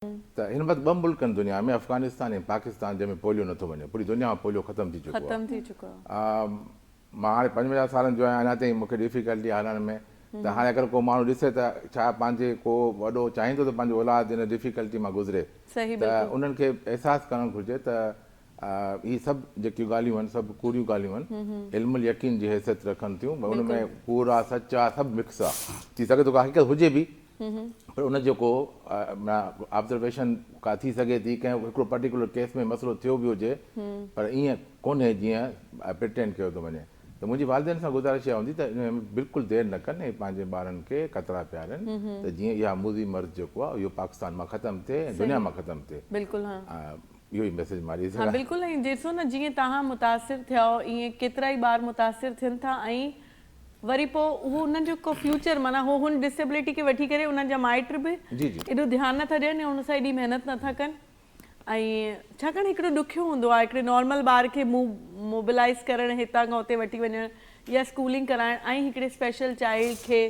ته هن وقت ٻه ملڪ آهن دنيا ۾ افغانستان ۽ پاڪستان جنهن ۾ پوليو نٿو وڃي پوري دنيا مان پوليو ختم ٿي چڪو ختم ٿي چڪو آهي. مان هاڻي 55 سالن جو آهيان اڃا تائين مونکي ڊفيڪلٽي آهي هلڻ ۾ ته هاڻي اگر ڪو ماڻهو ڏسي ته ڇا پنهنجي ڪو وڏو چاهيندو ته پنهنجو اولاد ان ڊفيڪلٽي مان گذري ته انهن کي احساس ڪرڻ گهرجي ته هي سڀ جيڪيون ڳالهيون آهن سڀ ڪوڙيون ڳالهيون آهن علم اليقين جي حيثيت رکن ٿيون ان ۾ ڪوڙ آهي سچ آهي سڀ مڪس آهي ٿي سگهي ٿو ڪا حقيقت هجي به پر ان جو ڪو آبزرويشن ڪا ٿي سگهي ٿي ڪنهن هڪڙو پرٽيڪولر ڪيس ۾ مسئلو ٿيو به هجي پر ائين ڪونهي جيئن پرٽينڊ ڪيو ٿو وڃي ته منهنجي والدين سان گذارش اها هوندي ته ان ۾ بلڪل دير نه ڪن ۽ پنهنجي ٻارن کي قطرا پيارين ته جيئن اها موذي مرض جيڪو آهي اهو پاڪستان مان ختم ٿئي ۽ دنيا مان ختم ٿئي. بلڪل ها. اهو ئي ميسيج مان ڏئي ها سگهان. بلڪل ۽ ڏسو نه جيئن توهان متاثر ٿيا آهيو ائين ڪيترائي ٻار متاثر ٿين ٿا ۽ وري پوء اهو انهن جو ڪو فيوچر معنيٰ هو هن ڊسيبلٽي کي وٺي ڪري انهن جا مائٽ به جي جي. ايڏو ڌيان نٿا ڏين ۽ ان سان ايڏي محنت نٿا ڪن ۽ ڇاڪاڻ هڪڙو ڏکيو هوندو آهي هڪڙي نارمل ٻار کي موبلائز ڪرڻ هتان کان اتي وٺي وڃڻ يا اسڪولنگ ڪرائڻ ۽ هڪڙي اسپيشل چائلڊ کي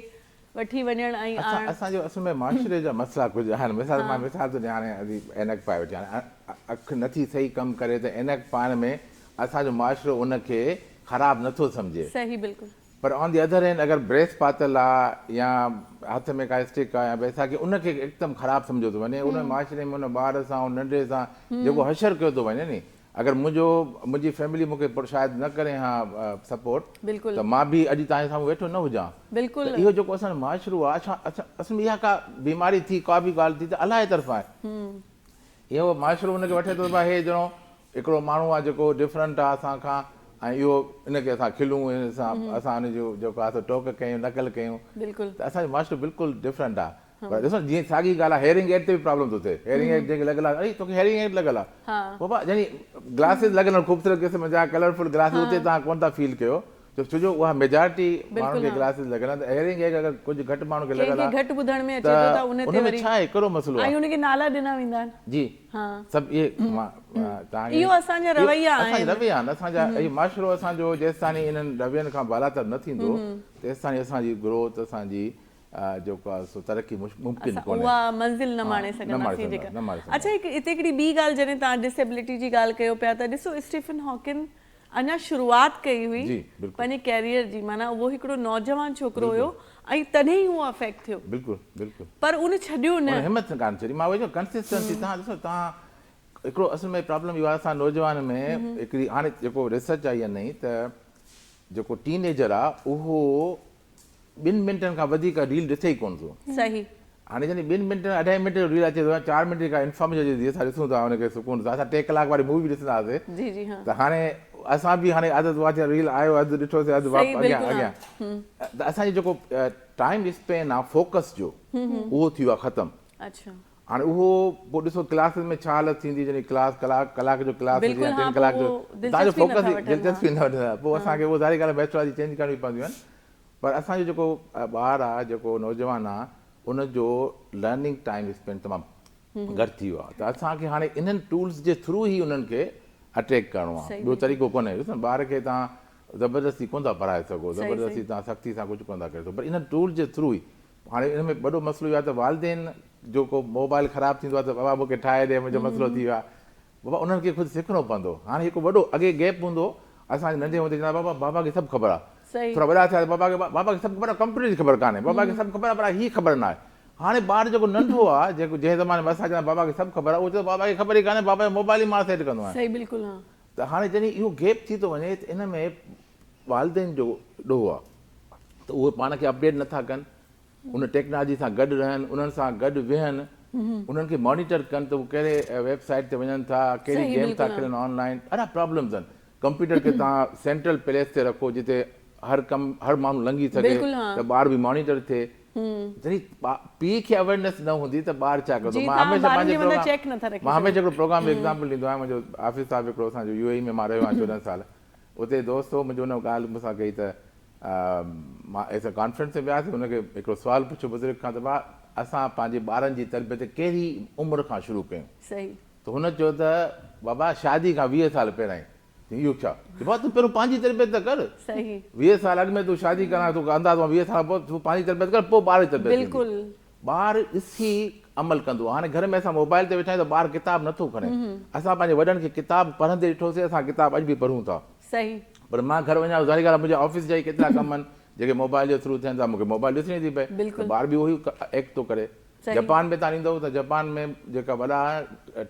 وٺي وڃڻ ۽ اسان آڻڻ. اسان جو اصل ۾ معاشري جا مسئلا ڪجهه آهن مثال مان مثال ٿو ڏيان هاڻي اسين عينڪ پائي ويٺي هاڻي اک نٿي صحيح ڪم ڪري ته عينڪ پائڻ ۾ اسان جو معاشرو ان کي خراب نٿو سمجهي. صحيح بلڪل. پر آن the other hand اگر بريس پاتل آ يا هٿ ۾ ڪا اسٽڪ آ يا بيساکي ان کي هڪدم خراب سمجهيو ٿو وڃي ان معاشري ۾ ان ٻار سان ان ننڍي سان جيڪو حشر ڪيو ٿو وڃي ني اگر منهنجو منهنجي فيملي مون کي شايد نه ڪري ها سپورٽ بلڪل ته مان به اڄ توهان جي سامهون ويٺو نه هجان بلڪل ته اهو جيڪو اسان جو معاشرو آ اصل ۾ اها ڪا بيماري ٿي ڪا به ڳالهه ٿي ته الله جي طرفان آهي اهو معاشرو ان کي وٺي ٿو ته ڀاء هي ڄڻو هڪڙو ماڻهو آ جيڪو ڊفرنٽ آ اسان کان ۽ اهو ان کي اسان کلون ان سان اسان ان جو جيڪو آ سو ٽوڪ ڪيون نقل ڪيون بلڪل ته اسان جو معاشرو بلڪل ڊفرنٽ آ پر ڏسو جيئن ساڳي ڳالهه آ هيئرنگ ايڊ تي به پرابلم ٿو ٿئي هيئرنگ ايڊ جنهن کي لڳل آ اڙي توکي هيئرنگ ايڊ لڳل آ بابا يعني گلاسز لڳل آهن خوبصورت قسم جا ڪلرفل گلاسز اتي توهان ڪونه ٿا فيل ڪيو ڇو جو اها ميجارٽي ماڻهن کي گلاسز لڳل آهن ته هيئرنگ ايڊ اگر ڪجهه گهٽ ماڻهن کي لڳل آ ڪنهن کي گهٽ ٻڌڻ ۾ اچي ٿو ته ان تي وري ان ۾ ڇا آهي ڪهڙو مسئلو آ ۽ ان کي نالا ڏنا ويندا آهن جي سڀ اهي مان توهان کي اهو اسان جا رويا آهن اسان جا رويا آهن اسان جا اهي معاشرو اسان جو جيستائين انهن روين کان بالاتر نه ٿيندو تيستائين اسان جي گروٿ اسان جي جيڪو آهي سو ترقي ممڪن ڪونهي. اها منزل نه ماڻي سگهنداسين جيڪا اڇا هڪ هتي هڪڙي ٻي ڳالهه جڏهن توهان ڊسيبلٽي جي ڳالهه ڪيو پيا ته ڏسو اسٽيفن هاڪن اڃا شروعات ڪئي هئي پنهنجي ڪيريئر جي معنيٰ اهو هڪڙو نوجوان ڇوڪرو هيو ۽ تڏهن ئي اهو افيڪٽ ٿيو بلڪل بلڪل پر ان ڇڏيو نه ان همت ڪانه ڇڏي مان اهو چيو ڪنسسٽنسي توهان ڏسو توهان هڪڙو اصل ۾ پرابلم اهو آهي اسان نوجوان ۾ هڪڙي هاڻي جيڪو ريسرچ آئي آهي نئين ته جيڪو ٽين ايجر آهي اهو ٻن منٽن کان وڌيڪ ريل ڏسي ئي ڪونه ٿو. صحيح. هاڻي جڏهن ٻن منٽن اڍائي منٽ جو ريل اچي ٿو يا 4 منٽ جي ڪا انفارميشن اچي ٿي اسان ڏسون ٿا ان کي سڪون سان اسان 3 ڪلاڪ واري مووي به ڏسندا هئاسي جي جي ها ته هاڻي اسان به هاڻي عادت اها ٿي ريل آيو اڌ ڏٺوسي اڌ صحيح واپس اڳيان بلڪل اڳيان ته اسان جو جيڪو ٽائيم اسپين آ فوڪس جو اهو ٿي ويو آ ختم. اڇا. هاڻي اهو پوء ڏسو ڪلاسز ۾ ڇا حالت ٿيندي جڏهن ڪلاس ڪلاڪ ڪلاڪ جو ڪلاس هجي بلڪل يا ها ٽن پوء ڪلاڪ جو اهو توهان جو دلچسپي فوڪس نٿا وٺن ها دلچسپي نه وٺندا پوء اسان کي اهو ظاهري ڳالهه ميٿوڊالاجي چينج ڪرڻيون پونديون آهن پر اسان جو جيڪو ٻار آهي جيڪو نوجوان آهي ان جو لرننگ ٽائيم اسپينڊ تمام گهٽ ٿي ويو آهي ته اسان کي هاڻي انهن ٽولز جي ٿرو ئي انهن کي اٽريڪٽ ڪرڻو آهي ٻيو طريقو ڪونهي ڏسو نه ٻار کي توهان زبردستي ڪونه ٿا پڙهائي سگهو زبردستي توهان سختي سان ڪجهه ڪونه ٿا ڪري سگهو پر انهن ٽولز جي ٿرو ئي هاڻي ان ۾ وڏو مسئلو اهو آهي ته والدين جو ڪو موبائل خراب ٿيندو آهي ته بابا مون کي ٺاهي ڏي منهنجو مسئلو ٿي ويو آهي بابا انهن کي خود سکڻو پوندو هاڻي هڪ وڏو اڳي گيپ هوندو هو اسان ننڍي هوندي چوندا بابا بابا کي سڀ خبر آهي ٿورا وڏا ٿيا ته بابا کي بابا کي سڀ خبر آهي ڪمپيوٽر جي خبر ڪانهي بابا کي سڀ خبر آهي پر هي خبر ناهي هاڻي ٻار جيڪو ننڍو آهي جيڪو جنهن زماني ۾ اسان چوندا بابا کي سڀ خبر آهي اهو چوندو بابا کي خبر ئي ڪانهي بابا جو موبائل ئي مان سيٽ ڪندو آهيان صحيح بلڪل ها ته هاڻي جڏهن اهو گيپ ٿي ٿو وڃي ته ان ۾ والدين جو ڏوهه آهي ته اهي پاڻ کي اپڊيٽ نٿا ڪن ان ٽيڪنالاجي سان گڏ رهن انهن سان گڏ ويهن انهن کي مانيٽر ڪن ته هو ڪهڙي ويب سائيٽ تي وڃن ٿا ڪهڙي گيم ٿا کيلن آن لائن ڏاڍا پرابلمز آهن ڪمپيوٽر کي توهان سينٽرل پليس تي رکو جتي هر ڪم هر ماڻهو لنگهي سگهي ته ٻار به مانيٽر ٿئي جڏهن پيء کي اويرنيس نه هوندي ته ٻار ڇا ڪندو مان هميشه پنهنجي پروگرام مان هميشه هڪڙو پروگرام ۾ ايگزامپل ڏيندو آهيان منهنجو آفيس صاحب هڪڙو اسان جو يو اي اي ۾ مان رهيو آهيان 14 سال اتي دوست هو منهنجو ان ڳالهه مون سان ڪئي ته مان ايس ڪانفرنس ۾ وياسين ان کي هڪڙو سوال پڇيو بزرگ کان ته ڀاء اسان پنهنجي ٻارن جي تربيت ڪهڙي عمر کان شروع ڪيون صحيح. ته هن چيو ته بابا شادي کان 20 سال پهريائين. چيائين اهو ڇا؟ چيو بابا تون پهريون پنهنجي تربيت ته ڪر. صحيح. 20 سال اڳ ۾ تون شادي ڪران توکي اندازو آهي 20 سال پوء تون پنهنجي تربيت ڪر پوء ٻار جي تربيت ٿيندي. بلڪل. ٻار ڏسي عمل ڪندو آهي. هاڻي گهر ۾ اسان موبائل تي ويٺا آهيون ته ٻار ڪتاب نٿو کڻي. اسان پنهنجي وڏن کي ڪتاب پڙهندي ڏٺوسين، اسان ڪتاب اڄ به پڙهون ٿا. صحيح. پر مان گهر وڃان ظاهري ڳالهه آهي منهنجا آفيس جا ئي ڪيترا ڪم آهن جيڪي موبائل جي ٿرو ٿين ٿا، مون کي موبائل ڏسڻي ٿي پئي ته ٻار به اهو ئي ايڪٽ ٿو ڪري. جپان ۾ تان ايندو ته جپان ۾ جيڪا وڏا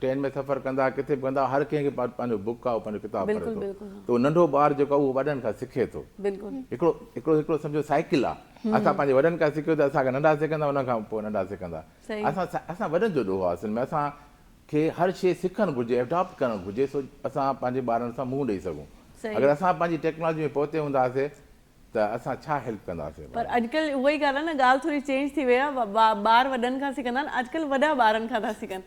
ٽرين ۾ سفر ڪندا ڪٿي به ڪندا هر ڪنهن کي پنهنجو بڪ آهي اهو پنهنجو ڪتاب پڙهي ٿو ته اهو ننڍو ٻار جيڪو آهي اهو وڏن کان سکي ٿو. هڪڙو هڪڙو هڪڙو سمجهو سائيڪل آهي اسان پنهنجي وڏن کان سکيو ته اسان کان ننڍا سکندا ان کان پوء ننڍا سکندا. اسان اسان وڏن جو ڏوهه آهي اصل ۾ اسان کي هر شيء سکڻ گهرجي اڊاپٽ ڪرڻ گهرجي سو اسان پنهنجي ٻارن سان منهن ڏئي سگهون. اگر اسان پنهنجي ٽيڪنالاجي ۾ پوئتي هونداسي ته اسان ڇا هيلپ ڪنداسين پر اڄڪلهه اها ئي ڳالهه آهي نه ڳالهه ٿوري چينج ٿي وئي آهي ٻار وڏن کان سکندا آهن اڄڪلهه وڏا ٻارن کان ٿا سکن.